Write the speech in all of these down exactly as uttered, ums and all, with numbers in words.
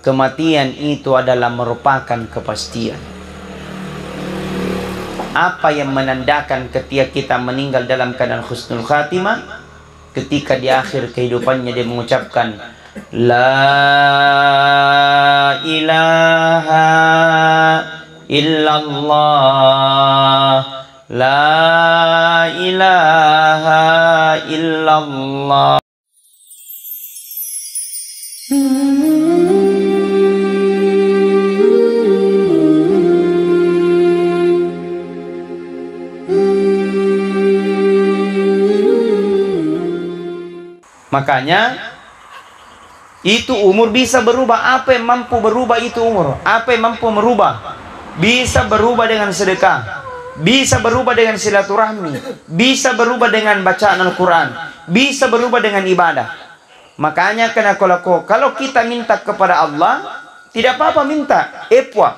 Kematian itu adalah merupakan kepastian. Apa yang menandakan ketika kita meninggal dalam keadaan husnul khatimah? Ketika di akhir kehidupannya dia mengucapkan, "La ilaha illallah, la ilaha illallah." Makanya, itu umur bisa berubah. Apa yang mampu berubah itu umur? Apa yang mampu merubah? Bisa berubah dengan sedekah, bisa berubah dengan silaturahmi, bisa berubah dengan bacaan Al-Quran, bisa berubah dengan ibadah. Makanya kena kolako, kalau kita minta kepada Allah, tidak apa-apa minta. Eh, Puang,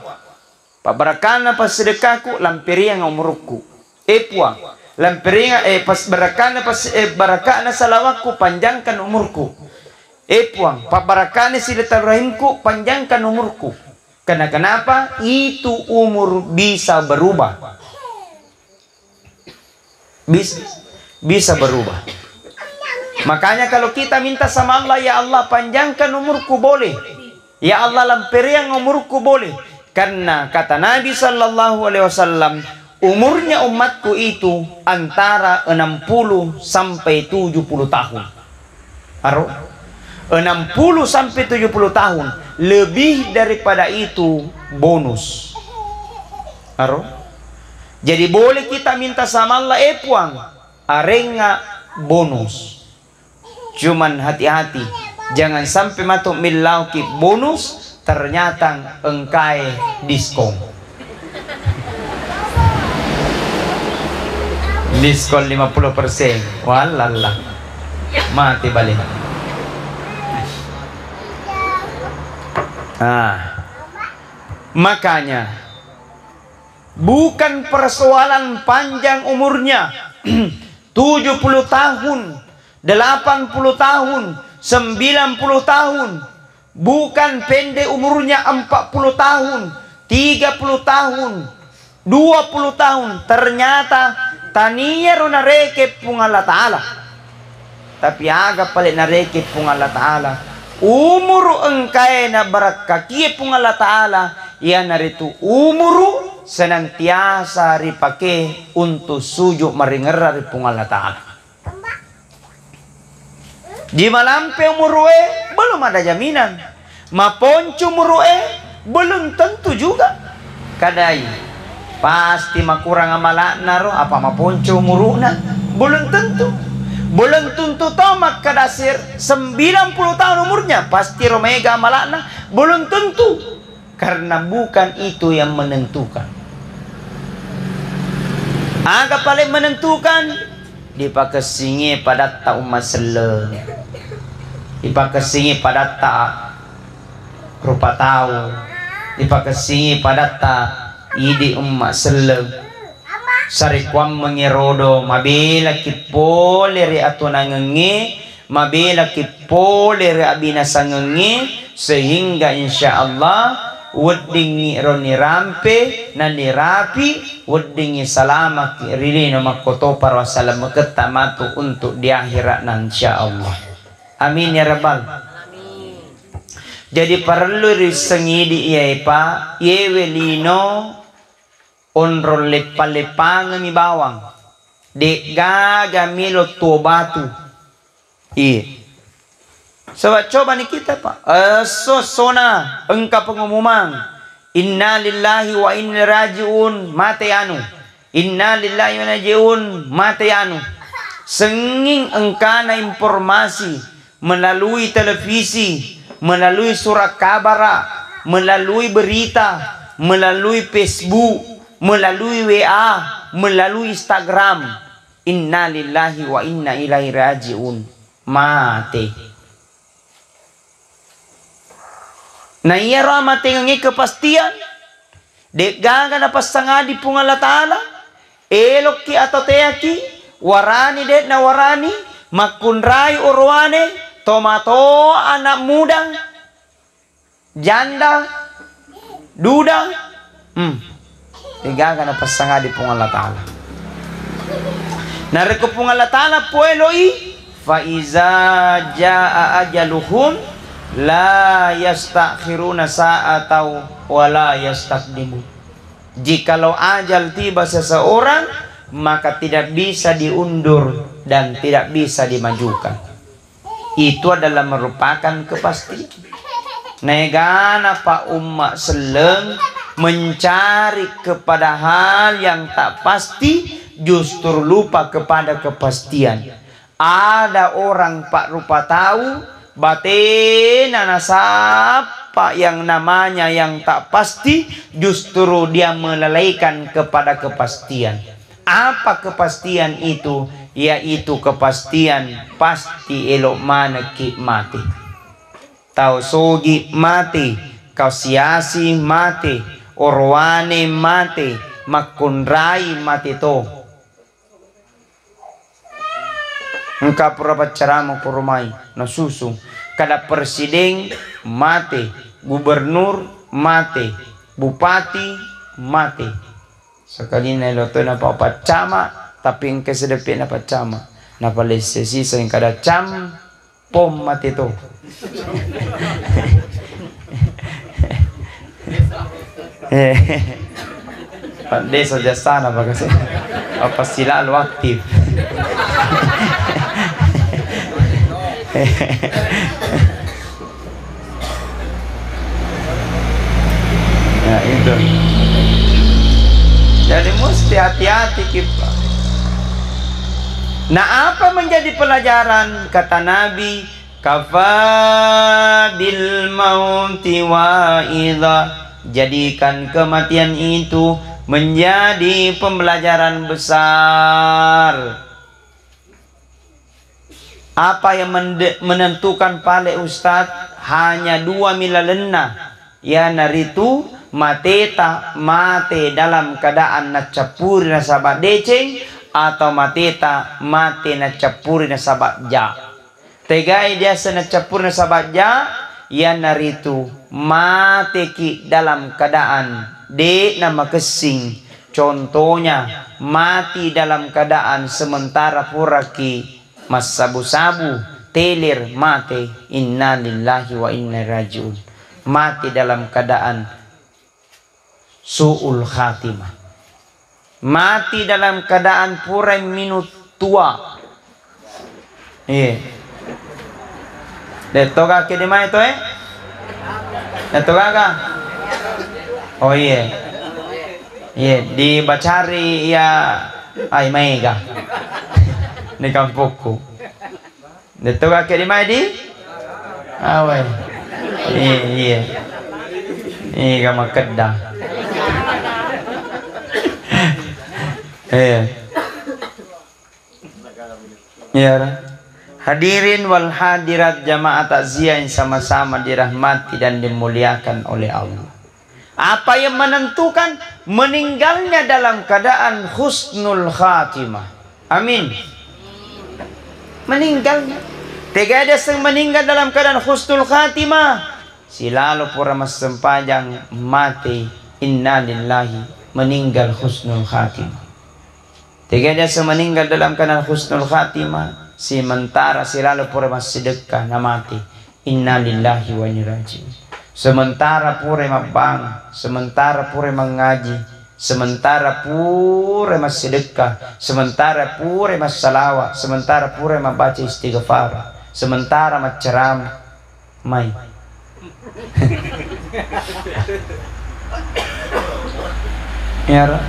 pabbarakana passedekahku, lamperiang umurukku. Eh, Puang, lamperiang, eh, pas barakana pas, eh, barakana salawakku, panjangkan umurku. Eh, Puang, pabbarakana silaturahimku, panjangkan umurku. Karena kenapa? Itu umur bisa berubah. Bis-, bisa berubah. Makanya kalau kita minta sama Allah, "Ya Allah, panjangkan umurku," boleh. "Ya Allah, lamperiang umurku," boleh. Karena kata Nabi sallallahu alaihi wasallam, umurnya umatku itu antara enam puluh sampai tujuh puluh tahun. Aro? Enam puluh sampai tujuh puluh tahun, lebih daripada itu bonus. Aro? Jadi boleh kita minta sama Allah, "Eh, Puang, arengnga bonus." Cuman hati-hati, jangan sampai matu millauki bonus, ternyata engkae diskon. Diskon lima puluh persen. Wallallah. Mati balik. Ah. Makanya, bukan persoalan panjang umurnya, tujuh puluh tahun, delapan puluh tahun, sembilan puluh tahun, bukan pendek umurnya, empat puluh tahun, tiga puluh tahun, dua puluh tahun, ternyata taniaro nareke Puang Allah Ta'ala. Tapi aga pale nareke Puang Allah Ta'ala? Umuru engkae nabarakkakie Puang Allah Ta'ala, iyanaritu umuru senantiasa ripake untuk sujud maringerra ri Puang Allah Ta'ala. Di malampe umurue, belum ada jaminan. Maponco umurue, belum tentu juga. Kadai, pasti makurang amala'na ro, apa maponco umuruna? Belum tentu. Belum tentu to makkada sir-, sembilan puluh tahun umurnya, pasti ro maega amala'na? Belum tentu. Karena bukan itu yang menentukan. Aga paling menentukan? Dipakessingi padatta umma selleng. Dipakessingi padatta rupa tau. Dipakessingi padatta idi umma selleng. Sarekkuammengngi rodo, mabelaki pole ri atonangengnge, mabelaki pole ri abbinasangengnge, sehingga insya Allah weddingngi ro nirampe, nanirapi, weddingngi salamaki ri lino makkotoparo asalamaketta matu untuk di akhirat na, insya Allah. Amin ya rabbal. Jadi parellu riwissengidi iyae, Pak, yewe lino onrong leppa-leppangemi bawang, de'gaga melo tuo batu. Iye. Saba cobani kita, Pak. Esso-essona engka pengumuman, "Inna lillahi wa inna rajiun," mate anu. "Inna lillahi wa inna rajiun," mate anu. Senging engkana informasi melalui televisi, melalui surat kabara, melalui berita, melalui Facebook, melalui W A, melalui Instagram. Inna lillahi wa inna ilaihi rajiun. Mate. Na iyaro amatengengnge kepastian, de'gaga napassangadi Puang Allah Ta'ala, elokki atau teaki, warani de'na warani, makkunrai orowane, tomatoa anak muda, janda, duda, hmm, degaga napassangadi Puang Allah Ta'ala. Narekko Puang Allah Ta'ala poeloi, fa iza jaa ajaluhum la yastakhiruna sa'atau wa la yastaqdimun. Jikalau ajal tiba seseorang, maka tidak bisa diundur dan tidak bisa dimajukan. Itu adalah merupakan kepastian. Naegana pa umma selleng mencari kepada hal yang tak pasti, justru lupa kepada kepastian. Ada orang pak rupa tau, batena nasappa yang namanya yang tak pasti, justru dia melalaikan kepada kepastian. Apa kepastian itu? Yaitu kepastian pasti elo manekki mate. Tau sogi mate, kasiasi mate, orowane mate, makkunrai mate to. Engka pura paccarama pura mai nasusu. Kada presiden mate, gubernur mate, bupati mate. Sakalinna elo to napapaccama, tapi engka sedeppe napaccama. Napalesse sisa engka ada cam, pom mate to. Eh. Pak Desa jasana, Pak Kasih. Apa silalu aktif? Ya, itu. Jadi, mesti hati-hati kita. Nah, apa menjadi pelajaran? Kata Nabi, "Kafa bil mauti wa'idha." Jadikan kematian itu menjadi pembelajaran besar. Apa yang mende-, menentukan pale, Ustaz? Hanya dua mi lalenna, iyanaritu mateta mate dalam keadaan naccappuri nasaba deceng, atau mateta mate naccappuri nasaba ja. Tegai diaseng naccappuri nasaba ja, iyanaritu mateki dalam keadaan de'na makessing. Contohnya, mati dalam keadaan sementara puraki massabu-sabu, teler, mate, innalillahi wa inna ilaihi rajiun. Mati dalam keadaan su'ul khatimah. Mati dalam keadaan purai minut tua. Iya. Detto kake di mai to, eh? Detto kaka? Oh, iya. Iya, dibacari ya ai maega. Di kampokku. Detto kake di mai di? Awai. Iya, iya. Iga makedda. Iya. Iya, ra. Hadirin wal hadirat jamaah takziah yang sama-sama dirahmati dan dimuliakan oleh Allah. Apa yang menentukan meninggalnya dalam keadaan husnul khatimah? Amin. Meninggalnya. Tega ada yang meninggal dalam keadaan husnul khatimah? Silalo pura massempajang mate, innalillahi, meninggal husnul khatimah. Tega ada yang meninggal dalam keadaan husnul khatimah? Sementara silalo pura massidekka na mate. Innalillahi wa inna ilaihi raji'un. Sementara pura mabbang, sementara pura mangaji, sementara pura massidekka, sementara pura massalawa, sementara pura mabaca istighfar, sementara maccarama, mai. Iyaro.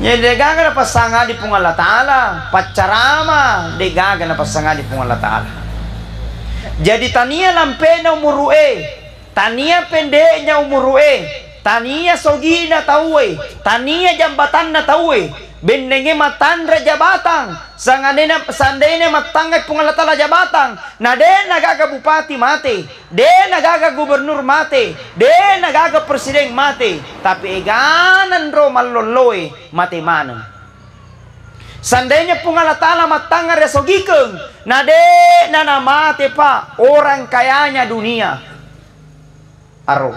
Jadi degaga napassangadi Puang Allah Ta'ala, paccarama degaga napassangadi Puang Allah Ta'ala. Jadi tania lampena umuru'e, tania pendeknya umuru'e, tania sogina tauwe, tania jambatanna tauwe, bennenge matanre jabatang, sangadena, sandene mattangngai Puang Allah Ta'ala jabatang, na de nagaga bupati mate, de nagaga gubernur mate, de nagaga presiden mate, tapi egananro mallolloe mate maneng. Seandainya Puang Allah Ta'ala mattangnga riasogikeng, na de nana mate, Pak, orang kayanya dunia. aro.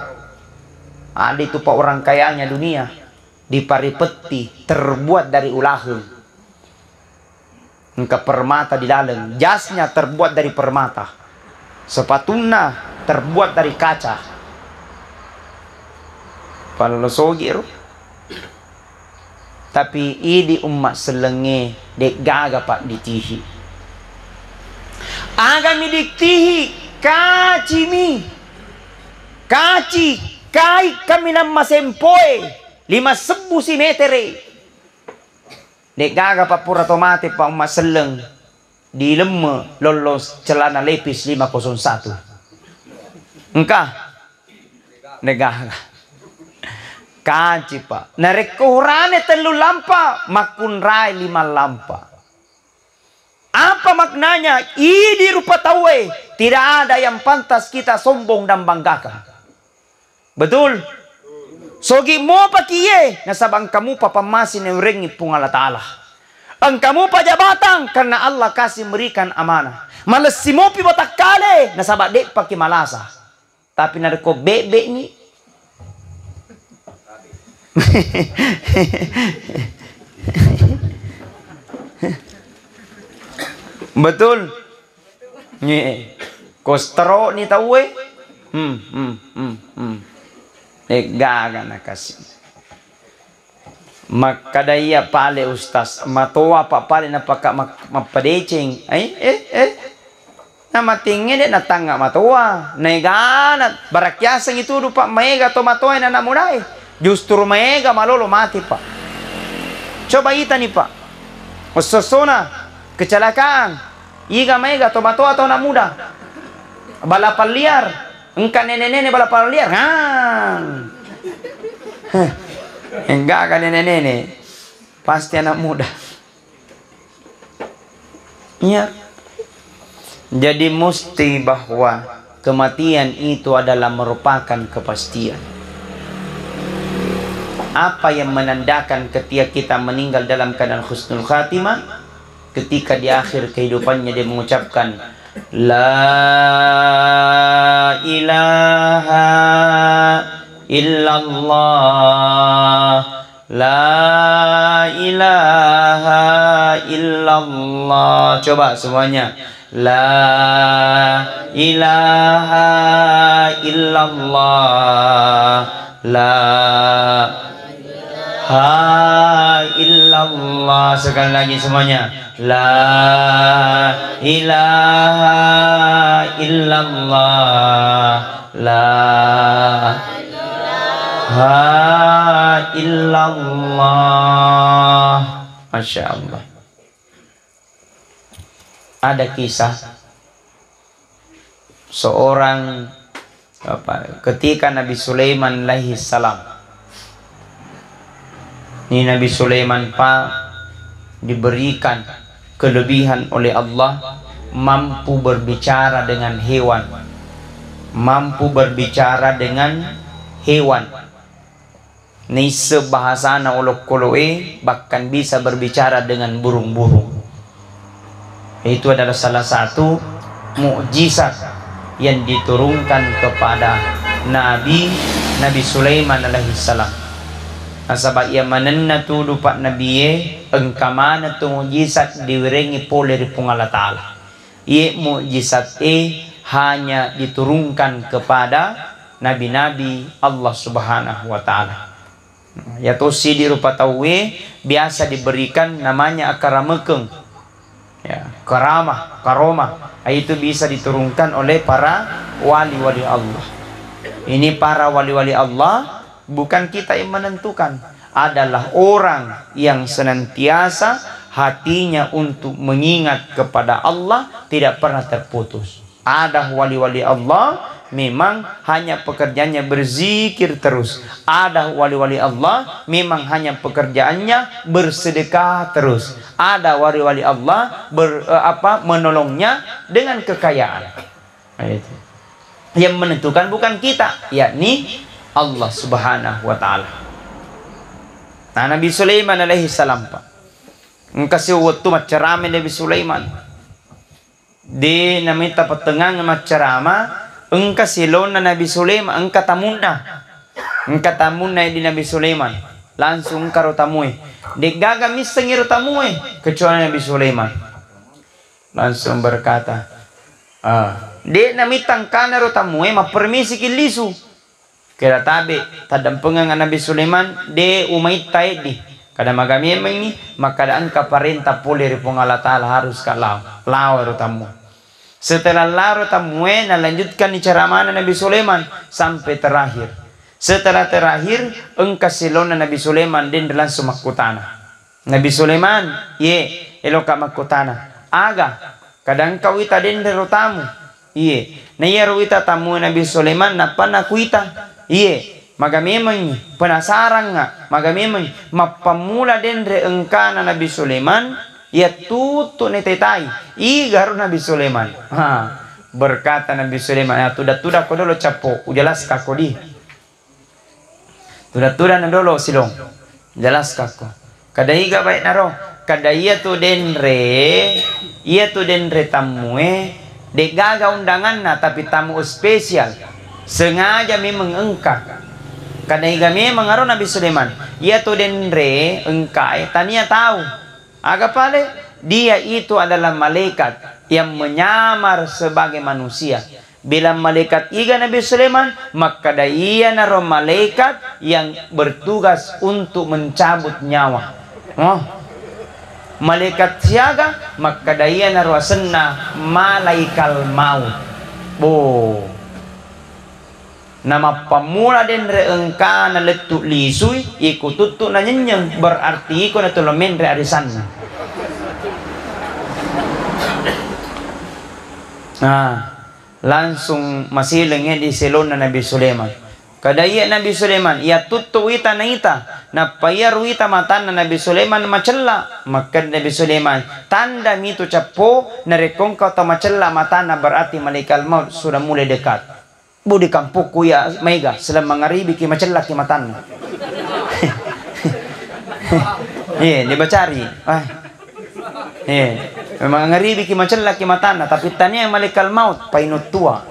Ada itu, Pak, orang kayanya dunia, diparipetti, terbuat dari ulaheng. Engka permata di laleng, jasnya terbuat dari permata, sepatunna terbuat dari kaca. Palo sogi ro. Tapi idi umma sellengnge de'gaga, Pak, ditihi. Agami ditihi, kacimi. Kaci, kai kaminang masempoe, lima sebbu simetere. De'gaga, Pak, pura to mate, Pak, umma selleng. Dilemme lollos celana lepis lima kosong satu. Engka? De'gaga. Kaci, Pak. Narekko hurane tellu lampa, makkunrai lima lampa. Apa maknanya? Idi rupa tauwe, tidak ada yang pantas kita sombong dan banggakan. Betul? Sogi mopa kiye, nasaba engka mupa pammase naurengngi Puang Allah Ta'ala. Engka mupa jabatan, karena Allah kasih memberikan amanah. Malessi mopi botakkale, nasaba de'paki malasa. Tapi narekko bebbe'ni, betul? Nye, ko stroke ni tauwe. Hmm, hmm, hmm, hmm. Eh, gaga nakasi. Makkada iya pale, Ustaz, matoa pa pale napaka mak-, mappadeceng. Eh, eh, eh. Namatingnge de' natangnga matoa. Naegana, barakkiaseng itu dupa maega to matoa na anak mudae. Justru maega malolo mati, Pak. Coba itani, Pak. Esso-essona kecelakaan. Iga maega to matoa atau anak muda? Balapan liar. Engka nene-nene balapan liar. Hah. Heh. Enggak kan nene-nene. Pasti anak muda. Iya. Jadi musti bahwa kematian itu adalah merupakan kepastian. Apa yang menandakan ketika kita meninggal dalam keadaan husnul khatimah? Ketika di akhir kehidupannya dia mengucapkan, "La ilaha illallah, la ilaha illallah." Coba semuanya. La ilaha illallah. La ha illallah. Sekali lagi semuanya. La ilaha illallah. La ha illallah. Masya Allah. Ada kisah seorang, apa, ketika Nabi Sulaiman alaihi salam. Ini Nabi Sulaiman, Pak, diberikan kelebihan oleh Allah, mampu berbicara dengan hewan. Mampu berbicara dengan hewan. Naisseng bahasana olokolo'e, bahkan bisa berbicara dengan burung-burung. Itu adalah salah satu mukjizat yang diturunkan kepada Nabi, Nabi Sulaiman alaihissalam. Nasaba iya manenna tudu, Pak, Nabie, engka maneng tu mukjizat diwerengngi pole ri Puang Allah Ta'ala. Iye mukjizat e hanya diturunkan kepada nabi-nabi Allah Subhanahu wa Ta'ala. Nah, iya tosi di rupa tauwe biasa diberikan namanya akaramekeng. Ya, karamah, karomah. Itu bisa diturunkan oleh para wali-wali Allah. Ini para wali-wali Allah, bukan kita yang menentukan. Adalah orang yang senantiasa hatinya untuk mengingat kepada Allah tidak pernah terputus. Ada wali-wali Allah memang hanya pekerjaannya berzikir terus. Ada wali-wali Allah memang hanya pekerjaannya bersedekah terus. Ada wali-wali Allah ber-, eh, apa, menolongnya dengan kekayaan. Nah, itu. Yang menentukan bukan kita, yakni Allah Subhanahu wa Ta'ala. Nah, Nabi Sulaiman alaihi salam, Pak. Engka siwettu maccarame Nabi Sulaiman. De namita pettengang maccarama, Engka silonna Nabi Sulaiman, engka tamunna. Engka tamunna di Nabi Sulaiman. Langsung engka ro tamue. De'gaga missengngi ro tamue, kecuali Nabi Sulaiman. Langsung berkata, ah, de'na mittang kana ro tamue, mappermisiki lisu. Keda tabe, taddampengeng Nabi Sulaiman, de umaitta eddi. Kada maga memengngi, makkada engka parenta pole ri Puang Allah Ta'ala, harus ka lao. Lao ero tammu. Setelah laro tammue, nalanjutkanni ceramahna Nabi Sulaiman sampai terakhir. Setelah terakhir, engka silonna Nabi Sulaiman, denre langsung makkutana. Nabi Sulaiman, iye, eloka makkutana. Aga? Kadang kau ita denre ro tamu. Iye. Na iyaro ita tamu Nabi Sulaiman, nappa nakuita. Iye. Maga memengngi, penasarangnga, maga memengngi. Mappammula denre engkana Nabi Sulaiman, iya tuttu naita-itai. Igaro Nabi Sulaiman. Ha, berkata Nabi Sulaiman, ya, tuda-tuda ko dolo cappo, ujalaskako di. Tuda-tudana dolo silong. Jalaskakko. Kada iga baik naro. Kada iya tu denre, iya tu denre tammue, de'gaga undanganna, tapi tamu spesial. Sengaja memang engka. Kada iga memang aro Nabi Sulaiman. Iya tu denre engkae tania tau. Aga pale? Dia itu adalah malaikat yang menyamar sebagai manusia. Bilang malaikat iga Nabi Sulaiman, makkada iyanaro malaikat yang bertugas untuk mencabut nyawa. Oh. Malaikat siaga? Makkada iyanaro asenna malaikal maut. Bo. Namappammula denre engkana lettu lisui, iko tuttu nanyenyeng, berarti iko natolo menre arisanna. Nah, langsung masileng di selonna Nabi Sulaiman. Kada iya Nabi Sulaiman, iya tuttu wita naita, nappa iya ruita matanna Nabi Sulaiman macella. Makkeda Nabi Sulaiman, tanda mitu cappo, narekko engka tau macella matanna, berarti malaikat maut sudah mulai dekat. Bu, di kampokku iya maega, selama mangaribiki macellaki matanna. Iya, dibacari. Ah. Iya, mangaribiki macellaki matanna, tapi tania malaikat maut, painuttua.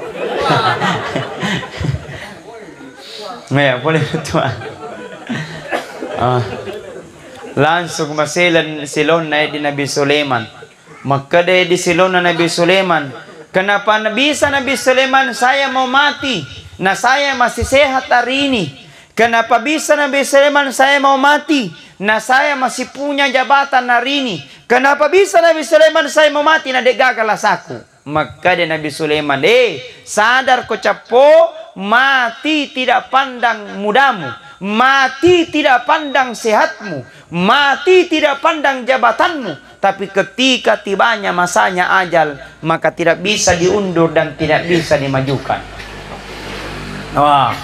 Iya, boleh tua. Ah. Langsung maselen silonna di Nabi Sulaiman. Makkeda di silonna Nabi Sulaiman, "Kenapa bisa Nabi Sulaiman saya mau mati, na saya masih sehat hari ini? Kenapa bisa Nabi Sulaiman saya mau mati, na saya masih punya jabatan hari ini? Kenapa bisa Nabi Sulaiman saya mau mati, na de'gaga lasaku?" Makkeda Nabi Sulaiman, "Eh, sadar ko cappo, mati tidak pandang mudamu, mati tidak pandang sehatmu, mati tidak pandang jabatanmu." Tapi ketika tibanya masanya ajal, maka tidak bisa diundur dan tidak bisa dimajukan. Wah,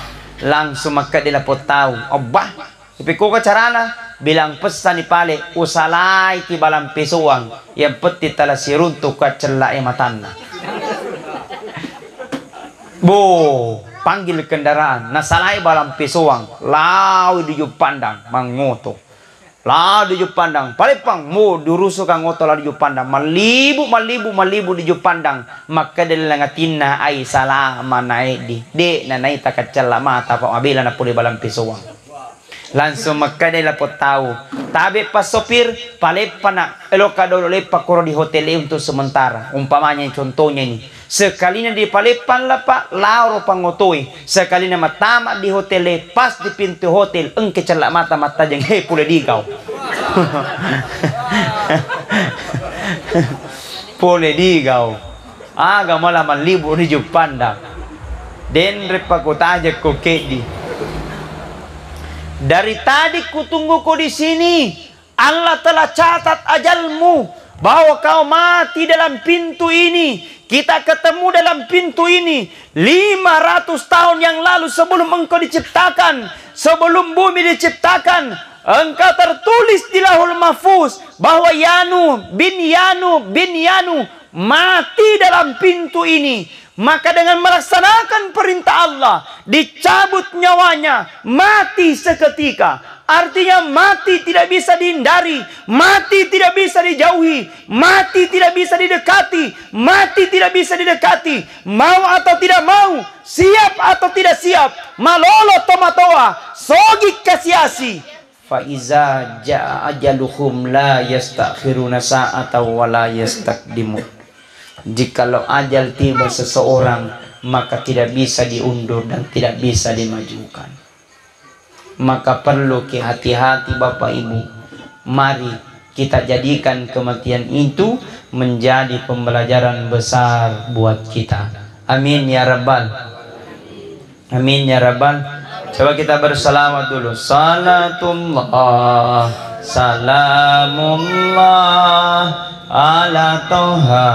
langsung makkeda lapong tau, "Obba, ipekkoga carana?" Bilang pessani pale, "Usalai ki balang pesoang, yang penting tala siruntuk kaccella e matanna." Bo, panggil kendaraan, nasalai balang pesoang, laoi di Juppandang, mangoto. Lao di Juppandang, paleppang, mo, durusukang oto lao di Juppandang. Mallibu, mallibu, mallibu di Juppandang. Makkeda laleng atinna, "Ai, salama naeddi. De' nanaita kaccella mata, pa mabela napole balang pesoang." Langsung makkeda lapong tau, "Tabe pa sopir, paleppana, eloka dolo leppa koro di hotel e untuk sementara." Umpamanya, contohnya ini. Sekalina dipaleppang lapa, laoro pangotoe. Sekalina mattama di hotel e, pas di pintu hotel, engke cella mata mattajeng, he, pole digau. Pole digau. Aga mala mallibu ri Juppandang. Denre pakutajeng ko keddi. Dari tadi kutunggu ko di sini. Allah telah catat ajalmu, bahwa kau mati dalam pintu ini, kita ketemu dalam pintu ini. Lima ratus tahun yang lalu, sebelum engkau diciptakan, sebelum bumi diciptakan, engkau tertulis di Lauhul Mahfuz bahwa Yanu bin Yanu bin Yanu mati dalam pintu ini. Maka dengan melaksanakan perintah Allah, dicabut nyawanya, mati seketika. Artinya, mati tidak bisa dihindari, mati tidak bisa dijauhi, mati tidak bisa didekati, mati tidak bisa didekati. Mau atau tidak mau, siap atau tidak siap, malolo tomatoa, sogi kasiasi. Fa iza jaa ajaluhum la yastakhiruna sa'atan wa la yastaqdimun. Jikalau ajal tiba seseorang, maka tidak bisa diundur dan tidak bisa dimajukan. Maka perlu ki hati-hati, Bapak Ibu. Mari kita jadikan kematian itu menjadi pembelajaran besar buat kita. Amin ya rabbal. Amin ya rabbal. Coba kita bersalawat dulu. Salatullah, salamullah ala Toha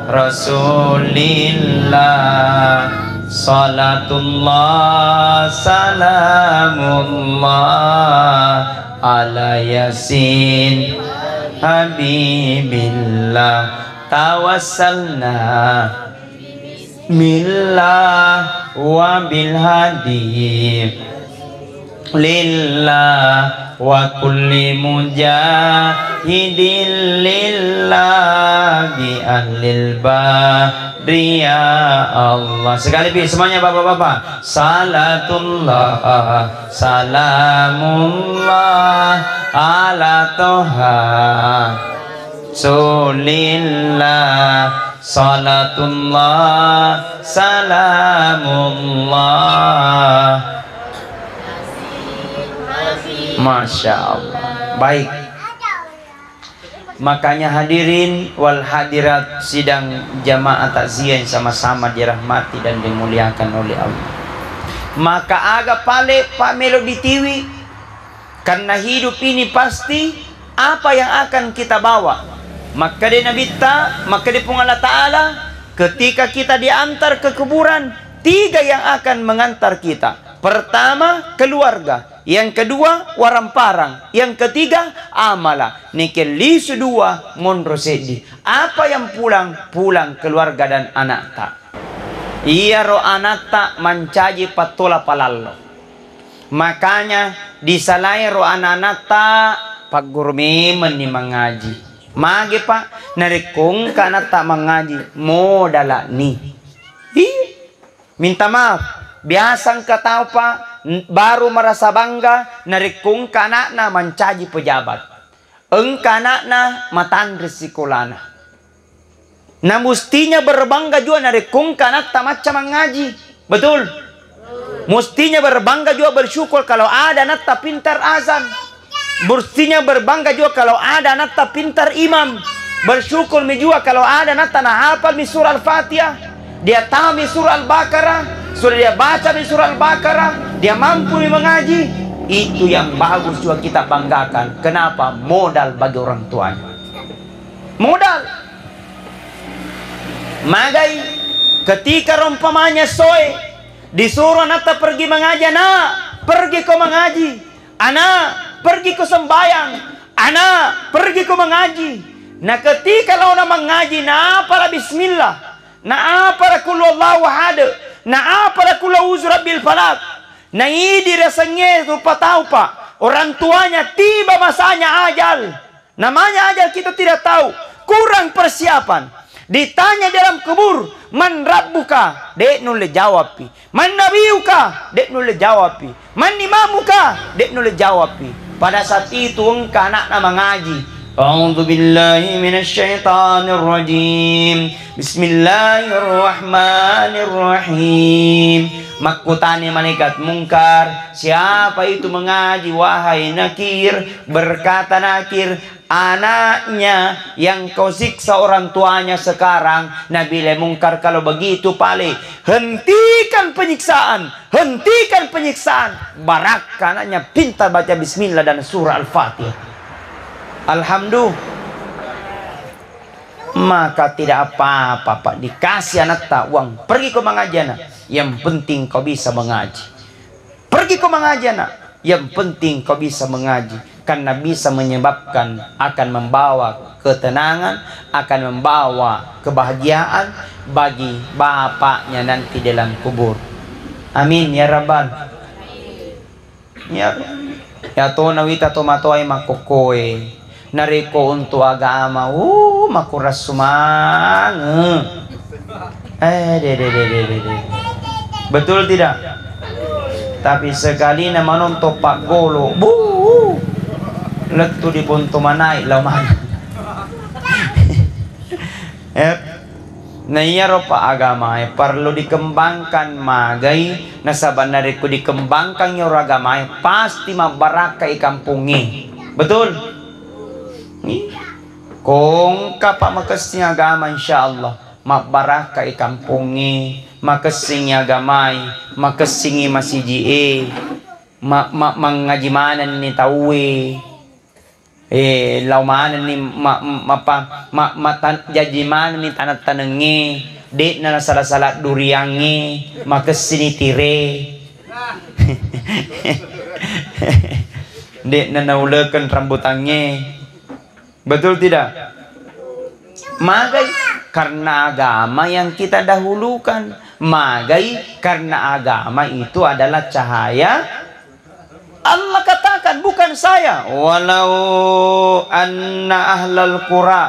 Rasulillah. Salatullah, salamullah ala Yasin Habibillah. Tawassalna Bismillah wa bil hadi lillah wa kulli mujahidin lillah bi ahlil badri ya Allah. Sekali lagi semuanya, bapak-bapak. Salatullah, salamullah ala Toha Rasulillah. Salatullah, salamullah. Masya Allah. Baik. Makanya, hadirin wal hadirat, sidang jamaah takziah yang sama-sama dirahmati dan dimuliakan oleh Allah. Maka aga pale pa melo ditiwi? Karena hidup ini pasti, apa yang akan kita bawa? Makkeda Nabitta, makkeda Puang Allah Ta'ala, ketika kita diantar ke kuburan, tiga yang akan mengantar kita. Pertama, keluarga. Yang kedua, warang-parang. Yang ketiga, amala. Neke lisu dua, monro seddi. Apa yang pulang? Pulang keluarga dan anakta. Iyaro anakta mancaji pattola palallo. Makanya disalairo ana-anatta, pagguru memenni mangaji. Mage, Pak? Narekko engka anatta mangaji, modala'ni. Iya. Minta maaf, biasa engka tau, Pak, n-, baru merasa bangga narekko engka anakna mancaji pejabat. Engka anakna matanre sikolana. Na mustinya berbangga jua narekko engka anatta macca mangaji. Betul? Mustinya berbangga jua, bersyukur kalau ada anatta pintar azan. Mustinya berbangga jua kalau ada anatta pintar imam. Bersyukur mi jua kalau ada anatta nahapal mi surah Al-Fatihah. Dia tahu mi surah Al-Baqarah. Sudah dia baca mi surah Al-Baqarah. Dia mampu mi mengaji. Itu yang bagus juga kita banggakan. Kenapa? Modal bagi orang tuanya. Modal. Magai, ketika rompamanya soe, disuruh anatta pergi mengaji, "Anak, pergi ko mengaji. Anak, pergi ko sembayang. Anak, pergi ko mengaji." Na ketika laona mengaji, na apala bismillah, na apala qul huwallahu ahad, na apala qul a'udzu birabbil falaq. Na idi riasengnge rupa tau, Pak. Orang tuanya tiba masanya ajal. Namanya ajal kita tidak tahu. Kurang persiapan. Ditanya dalam kubur, "Man rabbuka?" De' nulle jawabpi. "Man nabiyuka?" De' nulle jawabpi. "Man imamuka?" De' nulle jawabpi. Pada saat itu engka anakna mangaji. A'udzu billahi minasyaitonir rajim. Bismillahirrahmanirrahim. Makkutani malaikat Mungkar, "Siapa itu mengaji, wahai Nakir?" Berkata Nakir, "Anaknya yang kau siksa orang tuanya sekarang." Nabi le Mungkar, "Kalau begitu, pale, hentikan penyiksaan, hentikan penyiksaan. Barakka anaknya pintar baca bismillah dan surah Al-Fatihah." Alhamdulillah. Maka tidak apa-apa, Pak, dikasih anatta uang, "Pergi ko mengaji, anak. Yang penting kau bisa mengaji. Pergi ko mengaji, anak. Yang penting kau bisa mengaji." Karena bisa menyebabkan, akan membawa ketenangan, akan membawa kebahagiaan bagi bapaknya nanti dalam kubur. Amin ya rabbal. Ya. Iyatona wita tomatoae makkokkoe. Narekko untuk agama, uh, makurassu mange. Eh, de, de, de, de, de, de. Betul tidak? Tapi sekalina manonton paggolo, buh, lettu di bonto manai lao maneng. Eh, na iyaro pa agamae parellu dikembangkan magai, nasaba narekko dikembangkan iyaro agamae, pasti mabbarakkai kampongnge. Betul? Iya. Kongka pa makessing agama, insya Allah, mabbarakkai kampongnge, makessingi agamae, makessingi masiji'e, ma-, ma-, mangngaji manenni tauwe. Eh, lao manenni ma-, ma-, apa, ma-, matan-, jaji manenni taneng-tanengnge, de'na nasala-sala duriangnge, makessini tire. De'na naulekeng rambutangnge. Betul tidak? Magai karena agama yang kita dahulukan. Magai karena agama itu adalah cahaya Allah katakan, bukan saya. Walau anna ahlal qura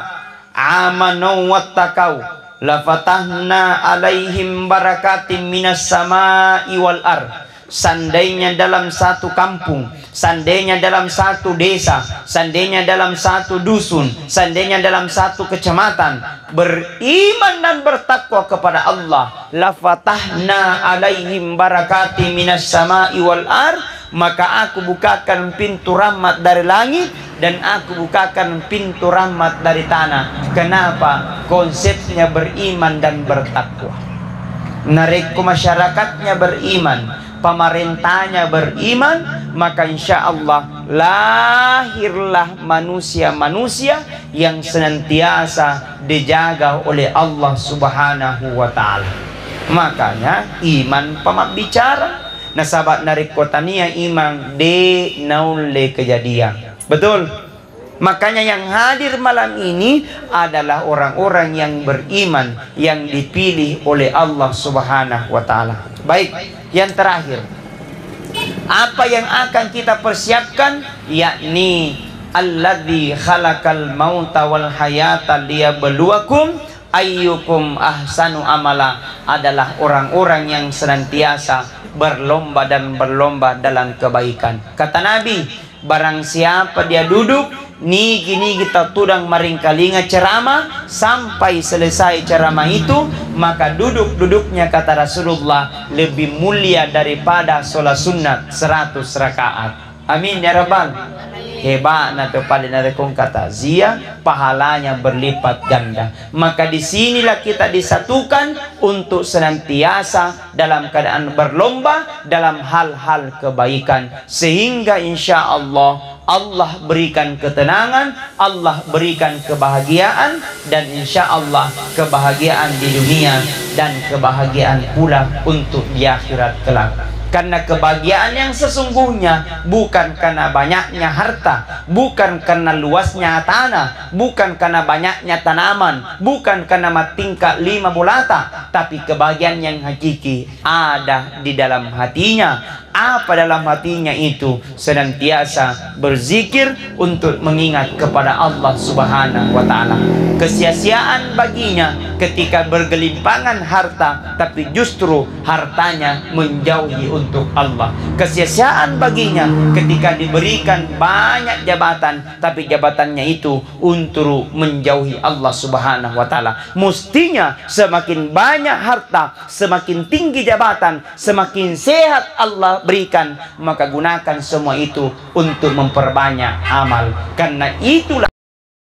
amanu wattaqau lafatahna alaihim barakatim minas sama'i wal ar. Seandainya dalam satu kampung, seandainya dalam satu desa, seandainya dalam satu dusun, seandainya dalam satu kecamatan beriman dan bertakwa kepada Allah, lafatahna alaihim barakati minas sama'i wal ar, maka aku bukakan pintu rahmat dari langit dan aku bukakan pintu rahmat dari tanah. Kenapa? Konsepnya beriman dan bertakwa. Narekko masyarakatnya beriman, pemerintahnya beriman, maka insya Allah lahirlah manusia-manusia yang senantiasa dijaga oleh Allah Subhanahu wa Ta'ala. Makanya iman pamabbicara. Nasaba narekko tania iman, de naulle kejadian. Betul? Makanya yang hadir malam ini adalah orang-orang yang beriman, yang dipilih oleh Allah Subhanahu wa Ta'ala. Baik, yang terakhir, apa yang akan kita persiapkan? Yakni alladzi khalaqal mauta wal hayata liyabluwakum ayyukum ahsanu amala, adalah orang-orang yang senantiasa berlomba dan berlomba dalam kebaikan. Kata Nabi, barang siapa dia duduk, nigi-nigi tau tudang maringkalinga ceramah, sampai selesai ceramah itu, maka duduk-duduknya, kata Rasulullah, lebih mulia daripada sholat sunat seratus rakaat. Amin ya rabbal. Hebatna tu pale narekko engka takziah, pahalanya berlipat ganda. Maka di sinilah kita disatukan untuk senantiasa dalam keadaan berlomba dalam hal-hal kebaikan, sehingga insya Allah, Allah berikan ketenangan, Allah berikan kebahagiaan, dan insya Allah kebahagiaan di dunia dan kebahagiaan pula untuk di akhirat kelak. Karena kebahagiaan yang sesungguhnya bukan karena banyaknya harta, bukan karena luasnya tanah, bukan karena banyaknya tanaman, bukan karena matingka lima bolata, tapi kebahagiaan yang hakiki ada di dalam hatinya. Apa dalam hatinya itu? Senantiasa berzikir untuk mengingat kepada Allah Subhanahu wa Ta'ala. Kesia-siaan baginya ketika bergelimpangan harta, tapi justru hartanya menjauhi untuk Allah. Kesia-siaan baginya ketika diberikan banyak jabatan, tapi jabatannya itu untuk menjauhi Allah Subhanahu wa Ta'ala. Mestinya semakin banyak harta, semakin tinggi jabatan, semakin sehat Allah berikan, maka gunakan semua itu untuk memperbanyak amal. Karena itulah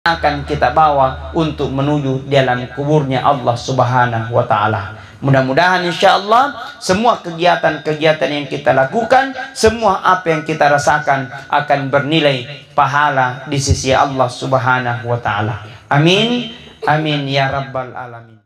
akan kita bawa untuk menuju di alam kuburnya Allah Subhanahu wa Ta'ala. Mudah-mudahan insya Allah semua kegiatan-kegiatan yang kita lakukan, semua apa yang kita rasakan akan bernilai pahala di sisi Allah Subhanahu wa Ta'ala. Amin. Amin ya rabbal alamin.